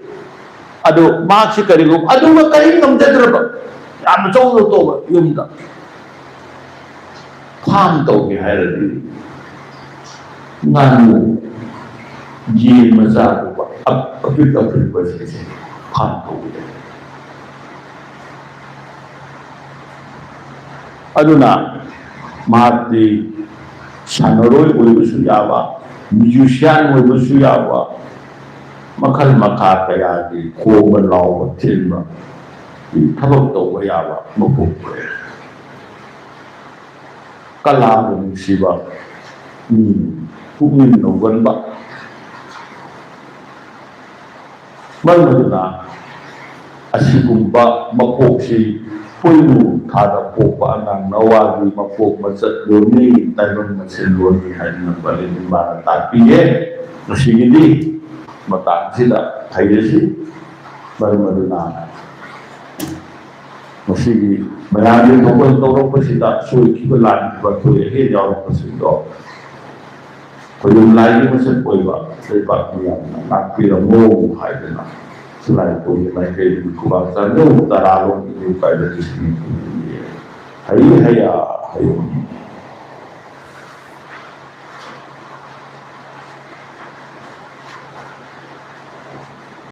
ꯑꯗꯨ ꯃꯍꯥꯛꯁꯤ ꯀꯔꯤꯒꯨꯝꯕ ꯑꯗꯨꯒ ꯀꯔꯤ ꯉꯝꯖꯗ꯭ꯔꯕ, ꯌꯥꯝꯅ ꯆꯥꯎꯅ ꯇꯧꯕ ꯌꯨꯝꯗ farm ꯇꯧꯒꯦ ꯍꯥꯏꯔꯗꯤ ꯉꯥꯅꯨ, ꯌꯦꯟ ꯃꯆꯥꯒꯨꯝꯕ ꯑꯞ-, ꯑꯄꯤꯛ ꯑꯄꯤꯛꯄꯁꯤꯡꯁꯦ farm ꯇꯧꯕ ꯌꯥꯏ꯫ ꯑꯗꯨꯅ ꯃꯍꯥꯛꯇꯤ ꯁꯥꯟꯅꯔꯣꯏ ꯑꯣꯏꯕꯁꯨ ꯌꯥꯕ, ꯃ꯭ꯌꯨꯖꯤꯁꯤꯌꯥꯟ ꯑꯣꯏꯕꯁꯨ ꯌꯥꯕ, ꯃꯈꯜ ꯃꯈꯥ ꯀꯌꯥꯒꯤ ꯈꯣꯡꯕ ꯂꯥꯎꯕ ꯊꯤꯟꯕ ꯊꯕꯛ ꯇꯧꯕ ꯌꯥꯕ ꯃꯄꯣꯛ ꯑꯣꯏꯔꯦ꯫ ꯀꯂꯥꯕꯨ ꯅꯨꯡꯁꯤꯕ, ꯃꯤ ꯄꯨꯛꯅꯤꯡ ꯅꯧꯒꯟꯕ, ꯃꯔꯝ ꯑꯗꯨꯅ ꯑꯁꯤꯒꯨꯝꯕ ꯃꯄꯣꯛꯁꯤ ꯄꯣꯏꯅꯨ ꯊꯥꯗ ꯄꯣꯛꯄ ꯑꯉꯥꯡ ꯅꯋꯥꯒꯤ ꯃꯄꯣꯛ ꯃꯆꯠ ꯂꯣꯟꯅꯤ, ꯇꯥꯏꯕꯪ ꯃꯁꯦꯟ ꯂꯣꯟꯅꯤ ꯍꯥꯏꯗꯨꯅ ꯄꯔꯦꯡ ꯃꯥꯅ ꯇꯥꯛꯄꯤꯌꯦ꯫ ꯉꯁꯤꯒꯤꯗꯤ ꯃꯇꯥꯡꯁꯤꯗ ꯍꯩꯔꯁꯤ꯫ ꯃꯔꯝ ꯑꯗꯨꯅ ꯃꯁꯤꯒꯤ ꯃꯌꯥꯝꯒꯤ ꯊꯧꯒꯜ ꯇꯧꯔꯛꯄꯁꯤꯗ ꯁꯣꯏꯈꯤꯕ ꯂꯥꯟꯈꯤꯕ ꯑꯩꯈꯣꯏ ꯑꯍꯦꯟ ꯌꯥꯎꯔꯛꯄꯁꯤꯡꯗꯣ ꯈꯣꯏꯖꯨꯝ ꯂꯥꯏꯒꯤ ꯃꯁꯛ ꯑꯣꯏꯕ ꯂꯩꯕꯥꯛ ꯃꯤꯌꯥꯝꯅ ꯉꯥꯛꯄꯤꯔꯝꯃꯣ ꯍꯥꯏꯗꯅ ꯁꯂꯥꯏ ꯀꯣꯟꯒꯤ ꯃꯥꯏꯀꯩꯗꯒꯤ ꯈꯨꯕꯥꯛ ꯆꯥꯅꯧ ꯇꯔꯥꯔꯣꯝ ꯏꯕꯨ ꯀꯥꯏꯕ ꯂꯤꯁꯤꯡ ꯍꯩ ꯍꯩꯌꯥ ꯍꯩ